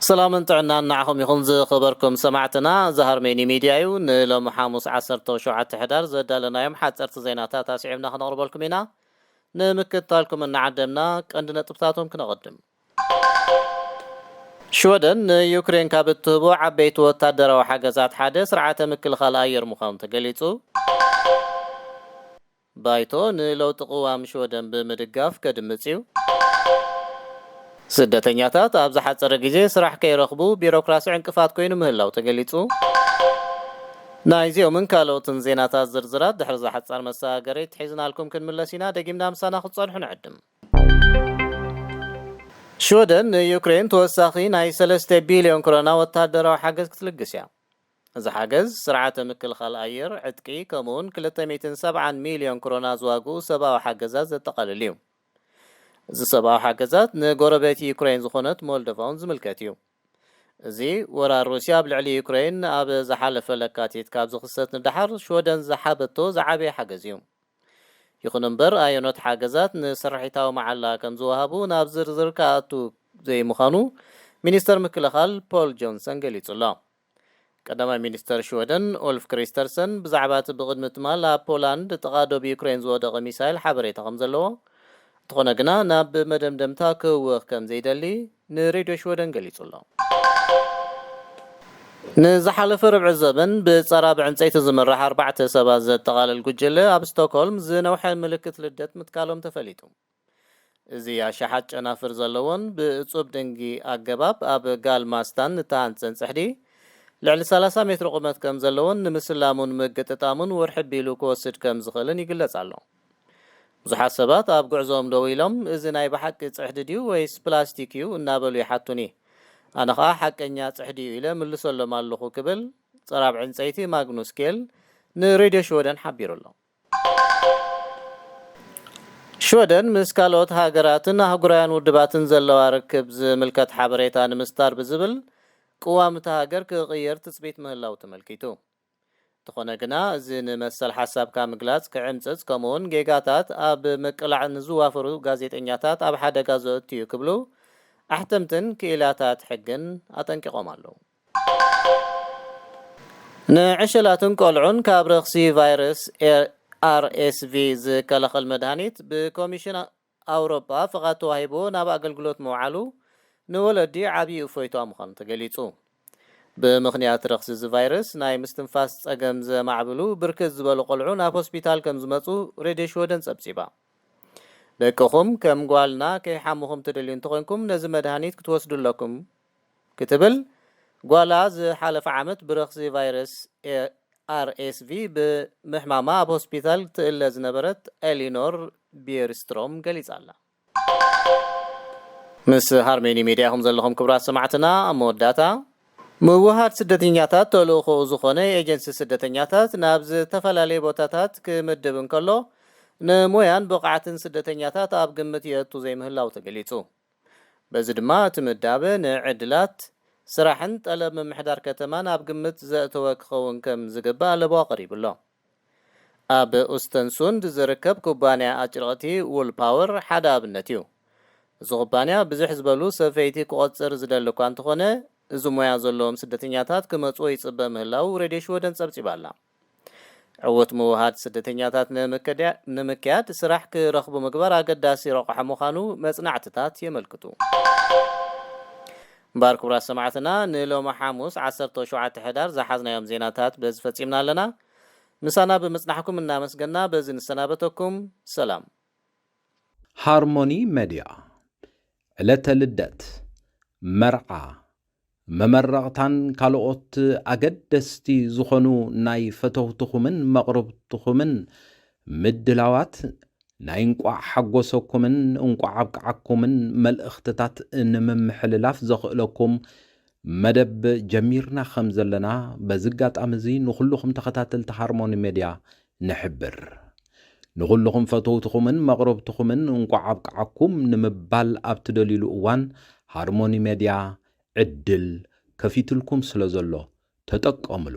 ሰላምን ጥዕናን ንዓኹም ይኹን ዝኸበርኩም ሰማዕትና። እዚ ሃርሜኒ ሚድያ እዩ። ንሎሚ ሓሙስ ዓሰርተ ሸውዓተ ሕዳር ዘዳለናዮም ሓፀርቲ ዜናታት ኣስዒብና ክነቕርበልኩም ኢና። ንምክትታልኩም እናዓደምና ቀንዲ ነጥብታቶም ክነቐድም። ሽወደን ንዩክሬን ካብ እትህቦ ዓበይቲ ወታደራዊ ሓገዛት ሓደ ስርዓተ ምክልኻል ኣየር ምዃኑ ተገሊጹ። ባይቶ ንለውጢ ቅዋም ሽወደን ብምድጋፍ ከድምጽ እዩ። ስደተኛታት ኣብ ዝሓጸረ ግዜ ስራሕ ከይረኽቡ ቢሮክራሲ ዕንቅፋት ኮይኑ ምህላው ተገሊጹ። ናይዚኦምን ካልኦትን ዜናታት ዝርዝራት ድሕሪ እዛ ሓጻር መሰጋገሪት ሒዝናልኩም ክንምለስ ኢና። ደጊምና ምሳና ክትጸንሑ ንዕድም። ሽወደን ንዩክሬን ተወሳኺ ናይ ሰለስተ ቢልዮን ክሮና ወታደራዊ ሓገዝ ክትልግስ እያ። እዚ ሓገዝ ስርዓተ ምክልኻል ኣየር፣ ዕጥቂ፣ ከምኡውን ክልተ ሚእትን ሰብዓን ሚልዮን ክሮና ዝዋግኡ ሰብኣዊ ሓገዛት ዘጠቓልል እዩ። እዚ ሰብኣዊ ሓገዛት ንጎረቤት ዩክሬን ዝኾነት ሞልዶቫ እውን ዝምልከት እዩ። እዚ ወራር ሩስያ ኣብ ልዕሊ ዩክሬን ኣብ ዝሓለፈ ለካቲት ካብ ዝኽሰት ንደሓር ሽወደን ዝሓበቶ ዝዓበየ ሓገዝ እዩ። ይኹን እምበር ኣየኖት ሓገዛት ንስርሒታዊ መዓላ ከም ዝወሃቡ ናብ ዝርዝር ክኣቱ ዘይምዃኑ ሚኒስተር ምክልኻል ፖል ጆንሰን ገሊጹ ኣሎ። ቀዳማይ ሚኒስተር ሽወደን ኡልፍ ክሪስተርሰን ብዛዕባ እቲ ብቕድሚ ትማል ኣብ ፖላንድ ጥቓ ዶብ ዩክሬን ዝወደቐ ሚሳይል ሓበሬታ ከም ዘለዎ፣ እንተኾነ ግና ናብ መደምደምታ ክህወኽ ከም ዘይደሊ ንሬድዮ ሽወደን ገሊጹ ኣሎ። ንዝሓለፈ ርብዒ ዘበን ብጸራብ ዕንጸይቲ ዝምራሕ ኣርባዕተ ሰባት ዘጠቓልል ጉጅለ ኣብ ስቶክሆልም ዝነውሐ ምልክት ልደት ምትካሎም ተፈሊጡ። እዚ ኣሽሓት ጨናፍር ዘለዎን ብእጹብ ድንጊ ኣገባብ ኣብ ጋልማስታን እተሃንጸን ጽሕዲ ልዕሊ ሰላሳ ሜትሮ ቁመት ከም ዘለዎን ንምስላሙን ምግጥጣሙን ወርሒ ቢሉ ክወስድ ከም ዝኽእልን ይግለጽ ኣሎ። ብዙሓት ሰባት ኣብ ጉዕዞኦም ደው ኢሎም፣ "እዚ ናይ ብሓቂ ጽሕዲ ድዩ ወይስ ፕላስቲክ እዩ?" እናበሉ ይሓቱኒ። ኣነ ኸኣ፣ "ሓቀኛ ጽሕዲ እዩ" ኢለ ምልሰሎም ኣለኹ ክብል ጸራብ ዕንጸይቲ ማግኑስ ኬል ንሬድዮ ሽወደን ሓቢሩ ኣሎ። ሽወደን ምስ ካልኦት ሃገራትን ኣህጉራውያን ውድባትን ዘለዋ ርክብ ዝምልከት ሓበሬታ ንምስታር ብዝብል ቅዋም እታ ሃገር ክቕየር ትጽቢት ምህላው ተመልኪቱ። እንተኾነ ግና፣ እዚ ንመሰል ሓሳብካ ምግላጽ ክዕምጽጽ፣ ከምኡውን ጌጋታት ኣብ ምቅላዕ ንዝዋፈሩ ጋዜጠኛታት ኣብ ሓደጋ ዘእቱ እዩ ክብሉ ኣሕተምትን ክኢላታት ሕግን ኣጠንቂቖም ኣለዉ። ንዕሸላትን ቆልዑን ካብ ረኽሲ ቫይረስ ኤ-፣ ኣር ኤስ ቪ ዝከላኸል መድሃኒት ብኮሚሽን ኣውሮጳ ፍቓድ ተዋሂብዎ ናብ ኣገልግሎት ምውዓሉ ንወለዲ ዓብዪ እፎይታ ምዃኑ ተገሊጹ። ብምኽንያት ረኽሲ እዚ ቫይረስ ናይ ምስትንፋስ ጸገም ዘማዕብሉ ብርክት ዝበሉ ቆልዑ ናብ ሆስፒታል ከም ዝመጹ ሬድዮ ሽወደን ጸብጺባ። ደቅኹም ከም ጓልና ከይሓሙኹም ትደልዩ እንተኾይንኩም ነዚ መድሃኒት ክትወስዱ ኣለኩም ክትብል ጓላ ዝሓለፈ ዓመት ብረኽሲ ቫይረስ ኤ-፣ ኣር ኤስ ቪ ብምሕማማ ኣብ ሆስፒታል ትእለ ዝነበረት ኤሊኖር ቢርስትሮም ገሊጻ ኣላ። ምስ ሃርሜኒ ሜድያ ኢኹም ዘለኹም ክቡራት ሰማዕትና። ኣብ መወዳእታ፣ ምውሃድ ስደተኛታት ተልእኾኡ ዝኾነ ኤጀንሲ ስደተኛታት ናብ ዝተፈላለየ ቦታታት ክምድብ እንከሎ፣ ንሞያን ብቕዓትን ስደተኛታት ኣብ ግምት የእቱ ዘይምህላው ተገሊጹ። በዚ ድማ እቲ ምዳበ ንዕድላት ስራሕን ጠለብ ምምሕዳር ከተማን ኣብ ግምት ዘእተወ ክኸውን ከም ዝግባእ ለበዋ ቀሪቡ ኣሎ። ኣብ ኡስተንሱንድ ዝርከብ ኩባንያ ኣጭርቕቲ ውል ፓወር ሓደ ኣብነት እዩ። እዚ ኩባንያ ብዝሕ ዝበሉ ሰፈይቲ ክቖጽር ዝደሊ እኳ እንተኾነ፣ እዚ ሞያ ዘለዎም ስደተኛታት ክመጽዎ ይጽበ ምህላው ሬድዮ ሽወደን ጸብጺባ ኣላ። ዕዉት ምውሃድ ስደተኛታት ንምክድያ-፣ ንምክያድ ስራሕ ክረኽቡ ምግባር ኣገዳሲ ረቑሖ ምዃኑ መጽናዕትታት የመልክቱ። እምበኣር ክቡራት ሰማዕትና፣ ንሎሚ ሓሙስ ዓሰርተ ሸውዓተ ሕዳር ዝሓዝናዮም ዜናታት በዚ ፈጺምና ኣለና። ምሳና ብምጽናሕኩም እናመስገና በዚ ንሰናበተኩም። ሰላም። ሃርሞኒ መድያ፣ ዕለተ ልደት፣ መርዓ፣ መመረቕታን ካልኦት ኣገደስቲ ዝኾኑ ናይ ፈተውትኹምን መቕርብትኹምን ምድላዋት ናይ እንቋዕ ሓጎሰኩምን እንቋዕ ኣብቅዓኩምን መልእኽትታት ንምምሕልላፍ ዘኽእለኩም መደብ ጀሚርና ከም ዘለና በዚ ኣጋጣሚ እዚ ንኹልኹም ተኸታተልቲ ሃርሞኒ ሜድያ ንሕብር። ንኹልኹም ፈተውትኹምን መቕርብትኹምን እንቋዕ ኣብቅዓኩም ንምባል ኣብ ትደልዩሉ እዋን ሃርሞኒ ሜድያ ዕድል ከፊትልኩም ስለ ዘሎ ተጠቀምሉ።